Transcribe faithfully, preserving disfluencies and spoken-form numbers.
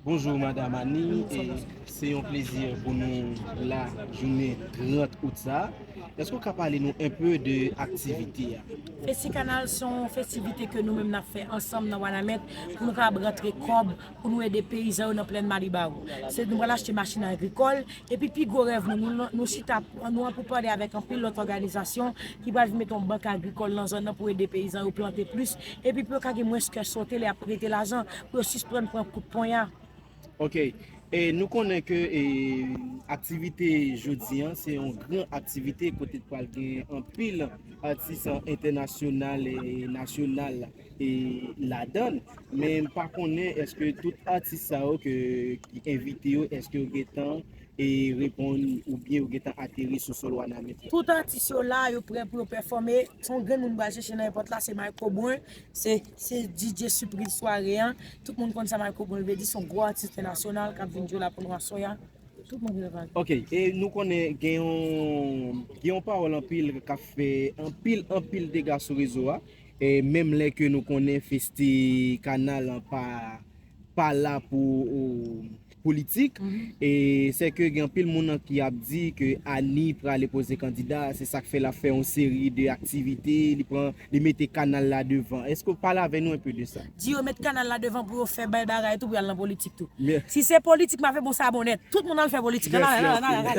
Bonjou Madam Annie, e se yon plezi pou nou la jounen trant out sa. Èske w ka pale nou enpe de aktivite a? Festi Kanal se yon festivite ke nou menm n ap fè ansanm nan Wanament pou nou kapab rantre kòb pou nou ede peyizan yo nan plèn Malibaro. Se nou pral achte machin agrikòl, epi pi gwo rèv nou, nou, nou chita, nou an pou pale avèk anpil lòt òganizasyon ki pral vin mete yon bank agrikòl nan zòn nan pou ede peyizan yo plante plis, epi pou yo ka gen mwens kè sote lè y ap prete lajan, pou yo sispann pran kout ponya. Ok. E nou konnen ke e, aktivite jodi an se yon gran aktivite kote pral gen anpil atis entènasyonal e nasyonal e ladan. Men m pa konnen èske tout atis sa yo ke ki envite yo, èske yo gentan e reponn oubyen yo gentan ateri sou sòl Wanament la? Tout atis yo la, yo prè pou yo pèfòme. Se yon grenn moun pral chèche nan enpòt la, se Marco Brun, se se D J sipriz sware an. Tout moun konn sa Marco Brun vle di, se yon gwo atis entènasyonal k ap vin jwe la pou nou aswè a. Tout moun vle pale. Ok, e nou konnen gen yon, gen yon pawòl anpil k ap fè anpil, anpil dega sou rezo a. E menm lè ke nou konnen festi kanal an pa, pa la pou politik. E se ke gen anpil moun ki ap di ke Annie prale poze kandida, se sa k fè l ap fè yon seri de aktivite, li pran, li mete kanal la devan. Èske w pale avè nou enpe de sa? Di yo met kanal la devan pou yo fè bèl bagay tou, pou y al nan politik tou. Si se politik m ap fè, bon, sa bon nèt. Tout moun al fè politik. Ann ale, ann ale, ann ale.